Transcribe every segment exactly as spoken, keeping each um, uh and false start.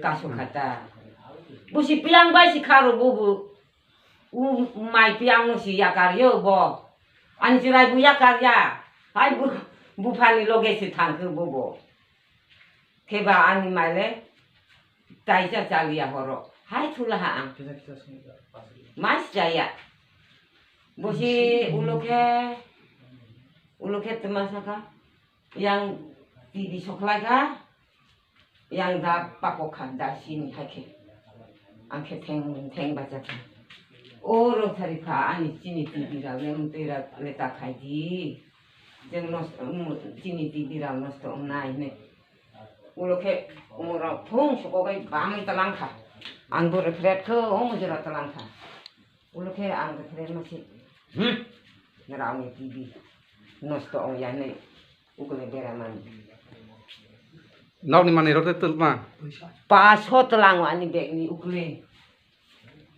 Kasu khata. Busi piang bai si kharo bubu. U mai piang no si yakar yo bo. Ani chirai bu yakar ya. Hai bu, buphani loge si thangkhe bubu. Khe ba ani maile taisa chaliya horo. Hai thula ha ang. Mas jaya. Busi ulo khe, ulo khe tma saka. Yang T V soklai kha. Yang da pakok kha da sini hai khe. Ang khe theng theng bacha kha. O rosari pha ani chini T V rao le mtwi rao le ta khai di. Jeng nos, um, chini T V rao nosto wngnai hwnwi. Ulo khe umorok thung sukobai bamwi talang kha. Ang bo refret kho omo jora talang kha. Ulo khe ang refret ma si. Hmm. Nrao ni T V nosto ong ya hwnwi ukle bera mani. Nokni manwi rok tei twlma? Paso talang ani bag ni ukle.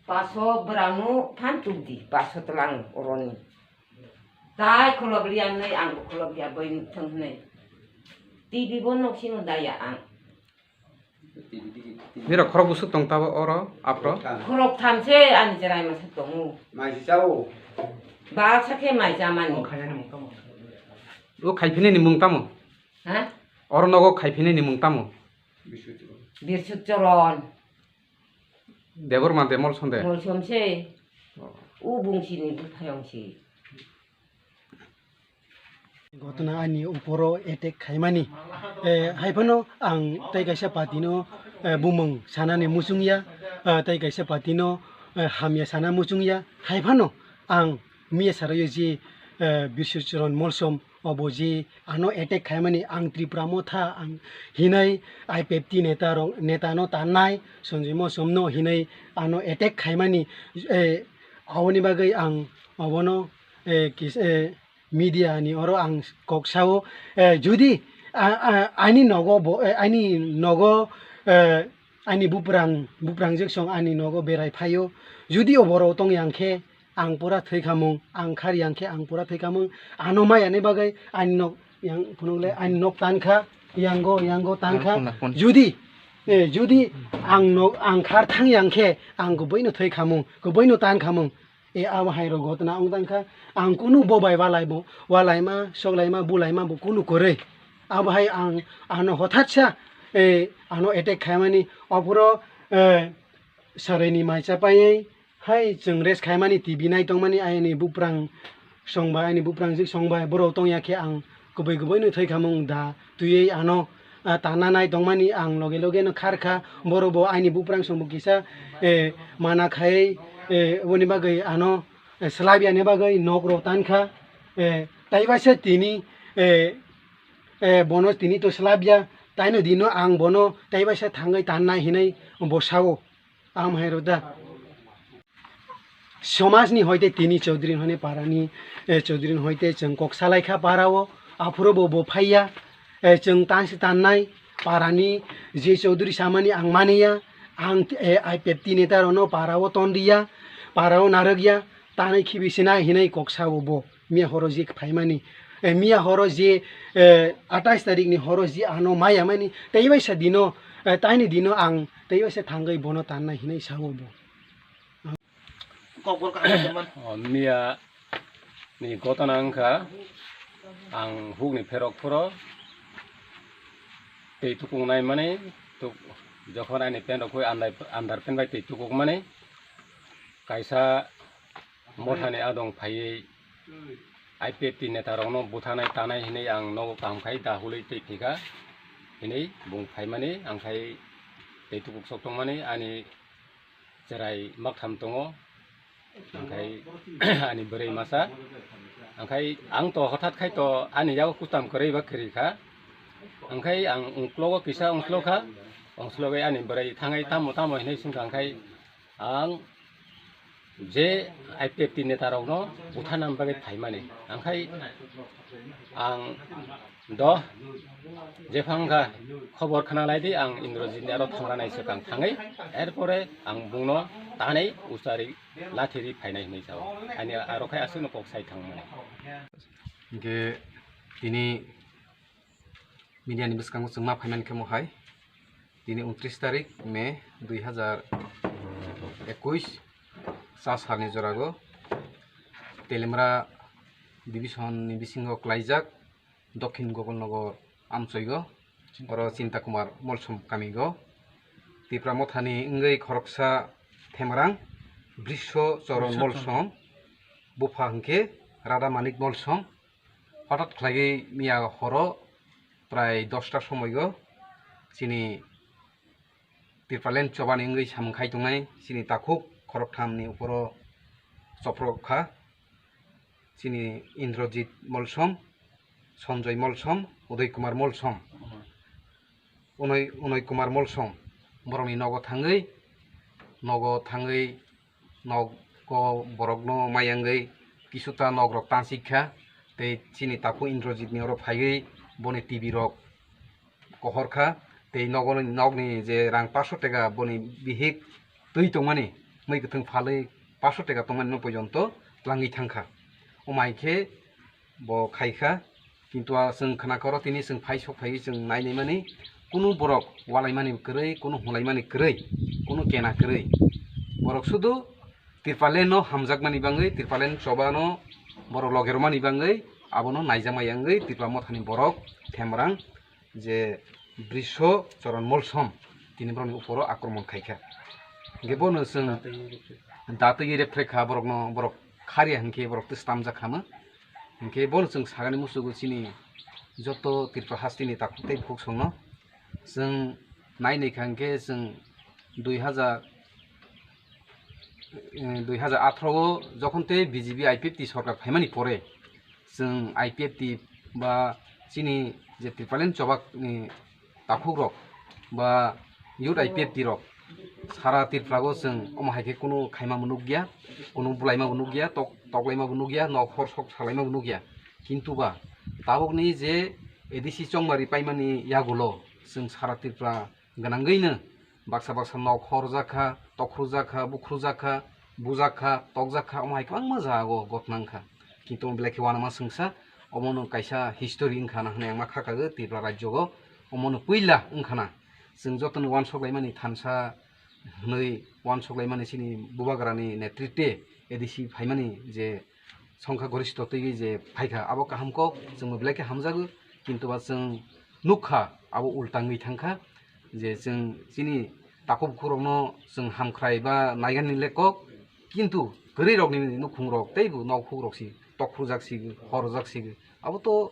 Paso bwrangno phan tukdi, paso tlang oroni. Tai khulok liya nai ang bo khulok liya bai nuk thang nai. T V bo nok sino daya ang. Nira khorok busuk tong tabo oro, apro? Khorok tham se ani jerai masa tongo. Mai si chao. Ba sakhe mai chamani. O khainani mung tamo? Ha? Oro nogo khaiphinani mung tamo? Birsuk Choron. Debor ma de Molsom de? Molsom se. Oh. U bungsini buphayong se. Gotona ani uporo attack khaimani. Eh, haiphano ang tei kaisa party no, eh, bumung sanani muchung ya, eh, tei kaisa party no, eh, hamya sana muchung ya. Haiphano ang miya sarayo je, eh, Birsuk Choron Molsom obo je ano attack khaimani ang Tripura Motha ang hinai I P F T neta rok, neta no tannai Sanjoy Molsom no hinai ano attack khaimani, eh, aboni bagwi ang obono, eh, kis-, eh, media ni oro ang kok sao, eh, judi, a, a, ani nogo bo, eh, ani nogo, eh, ani buprang, buprang jek song ani nogo berai phaio, judi o borok tong yang khe, ang pura thwi khamung, ang khar yang khe ang pura thwi khamung, ano maya ni bagwi ani nok yang phunuk le ani nok tan kha, yango, yango tan kha. Phun, phun. Judi, eh, judi ang nok, ang khar thang yang khe, ang kubui no thwi khamung, kubui no tan khamung. E abo hai rok gotna wng tang kha, ang kunu bo bai walai bo, walai ma, soklai ma, bulai ma bo kunu kwrwi. Abo hai ang, ano hothat sa, eh, ano attack khaimani, ophuro, eh, sarai ni mai cha paiwi, Hai, chwng rest khaimani T V nai tongmani, aini buprang songbai, aini buprang jik songbai, borok tongya khe ang kubui kubui no thwi khamung da twiwi ano, ah, tana nai tongmani ang loge loge no khar kha, borok bo aini buprang songbo kisa, eh, mana khai, eh, boni bagwi ano, eh, slabya ni bagwi nok rok tan kha, eh, tai baisa tini, eh, eh, bono tini to slabya, taino dino ang bono tai baisa thangwi tan nai hinwi bo sao. Am hai rw da. Somaj ni hoite tini Chaudhary hone para ni, eh, Chaudhary hoite chwng kok salai kha para o, aphuru bo bo phaiya, eh, chwng tan se tan nai para ni je Chaudhary samani ang mani ya, ang, eh, I P F T neta rok no para o ton di ya, para o narwk ya, tanai khibi sinai hinai kok sa o bo. Miya horo je phaimani, eh, miya horo je, eh, atais tarik ni horo je ano maya mani, tei bai sa dino, eh, taini dino ang tei bai sa thangwi bono tannai hinwi sao bo. Kokborok ang O miya ni gotona wngkha, ang hukni pherok phuro tei tukung naimani, tuk-, jokhon ani pant rok khui andai, andar pant bai tei tukuk mani, kaisa Mothani adong phaiwi I P F T neta rokno buthanai tanai hinwi ang nogo kaham khai da hulwi twi phikha hinwi bung phaimani, ang khai tei tukuk sok tongmani ani cherai maktham tongo, ang khai ani bwrwi masa, ang khai ang to hothat khai to ani yago kutam kwrwi ba kwrwi kha, ang khai ang ungklogo kisa ungklo kha, ungslogwi ani bwrwi thangai tamo tamo hinwi swngkha, ang khai Ang je I P F T neta rokno butharna bagwi phaimani, ang khai ang do jephang kha khobor khna lai di, ang Indrajit ni aro thangna nai swkang thangwi, er pore ang bungno tanwi usari lathi ri phainai hinwi sao, ani aro khai aswkno kok sai thangmani. Hingke tini media ni bwskango chwng ma phaimani khe mo hai. Tini untris tarik May dui hazar ekush, cha salni jorago Telemra division ni bisingo klaijak Dokhin Gopalnagar amchoigo, oro Chinta Kumar Molsom kamigo. Tipra mothani wngwi khoroksa Themrang Brisho Choron Molsom, bupha hwnkhe Radha Manik Molsom. Hothat khlaiwi miya horo prai dosta somoigo chini Tipraland chobani wngwi samung khai tongnai chini takhuk khoroktham ni uporo choprok kha. Chini Indrajit Molsom, Sanjoy Molsom, Uday Kumar Molsom, Unoy, Unoy Kumar Molsom borokni nogo thangwi, nogo thangwi nogo borokno mayangwi kisuta nokrok tansik kha, tei chini takhuk Indrajit ni oro phaiwi boni T V rok kohor kha, tei nogo, nokni je rang paso teka boni bihik twi tongmani, mui kwthwng phalwi paso teka tongmani no porjonto twlangwi thangkha. Omo hai khe bo khai kha, kintu a chwng khna koro tini chwng phai sok phaiwi chwng nai naimani, kunu borok walaimani kwrwi, kunu hulaimani kwrwi, kunu kena kwrwi. Borok sudu Tipraland no hamjakmani bangwi, Tipraland choba no borok logermani bangwi abono naijakma yangwi Tipra mothani borok Themrang je Brisho Choron Molsom tini borokni uporo akromon khaikha. Hingke bono chwng datwi repre kha borokno, borok kharya hinkhe borok twi stamjak kha ma. Hingke bono chwng sagani musugo chini joto Tripura hasteni takhuk tei bukhuk songno chwng nai nai kha hinkhe chwng dui hazar, eh, dui hazar atharo o jokhon tei B J P I P F T sorkar phaimani pore chwng I P F T ba chini je Tipraland chobak ni takhuk rok ba youth I P F T rok sara Tripura o chwng omo hai khe kunu khaima bo nukya, kunu bulaima bo nukya, tok, toklaima bo nukya, nok hor sok salaima bo nukya. Kintu ba tabukni je A D C chongmari paimani yagulo chwng sara Tripura gwnangwino baksa baksa nok horjak kha, tokhrujak kha, bukhrujak kha, bujak kha, tokjak kha, omo hai kwbangma jaga o ghotna wngkha. Kintu omo belai khe uanama swngsa, omono kaisa history wngkha na hwnwi ang ma kha kagwi Tripura rajyo o, omono puila wngkha na. Chwng jotono uansuk laimani thansa hwnwi uansuk laimani chini bubagrani netritwe A D C phaimani je songkha gorista twiwi je phaikha, abo kaham kok, chwngbo belai khe hamjago, kintu ba chwng nukha abo ulta wngwi thangkha, je chwng chini takhuk bukhuk rokno chwng hamkhrai ba naigani le kok, kintu kwrwi rokni nukhung rok teibo nok huk rok si tokhrujak si horjak si, abo to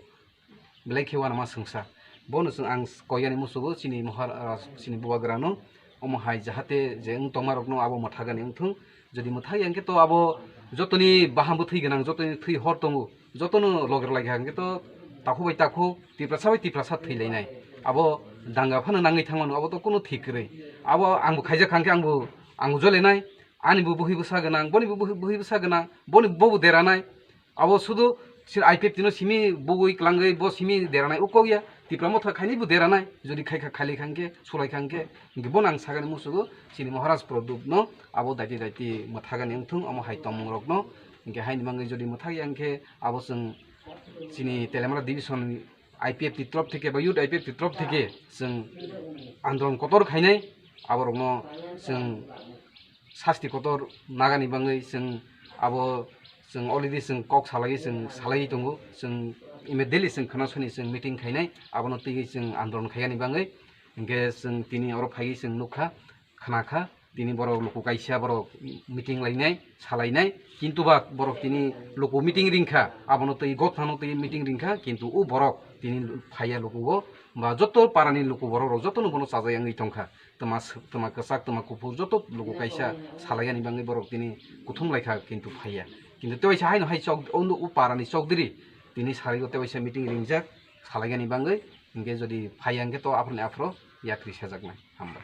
belai khe uanama swngsa. Bono chwng ang koyani musugo chini mohar, ah, chini bubagrano, omo hai jahate je wng tongma rokno abo mwthagani wngthung. Jodi mwthagya hwnkhe to abo jotoni baham bwthwi gwnang, jotoni thwi hor tongo, jotono loger laikha hwnkhe to takhuk bai takhuk, Tiprasa bai Tiprasa thwi lainai. Abo danga phano nangwi thangmano, abo to kunu thik kwrwi. Abo angbo khaijak kha hwnkhe angbo, angbo jolenai, anibo bwhwi bwsa gwnang, bonibo bwhwi, bwhwi bwsa gwnang, boni bobo deranai. Abo sudu si I P F T no simi bugui klangwi bo simi deranai ukok ya. Tipra motha khaini bo deranai. Jodi khai kha, khaili kha hwnkhe, sulai kha hwnkhe, hwnkhe bono ang sagani musugo chini Maharaj Pradyot no abo daiti daiti mwthagani wngthung, omo hai tongmung rokno. Hwnkhe haini bagwi jodi mwthagya hwnkhe abo chwng chini Telemra division I P F T ni torof theke ba youth I P F T ni torof theke chwng andolon kotor khainai, aborokno chwng sasti kotor nagani bagwi chwng abo chwng already chwng kok salai chwng salai tongo, chwng immediately chwng khwna soni chwng meeting khainai, abono twiwi chwng andolon khaiyani bagwi. Hwnkhe chwng tini oro phaiwi chwng nukha, khwnakha, tini borok luku kaisa borok meeting lainai, salainai, kintu ba borok tini luku meeting ringkha, abono twi gotthano twi meeting ringkha, kintu o borok tini phaiya lukugo, ba joto parani luku borok rok jotono bono chajai wngwi tongkha. Twma s-, twma kwchak, twma kuphur, joto luku kaisa salaiyani bagwi borok tini kuthum laikha, kintu phaiya. Kintu tewaisa haino hai chok, o, o parani chokdiri tini sarigo tewaisa meeting ringjak salaiyani bagwi, hinkhe jodi phaiya hinkhe to aphuruni aphuru yakri sajaknai. Hambai.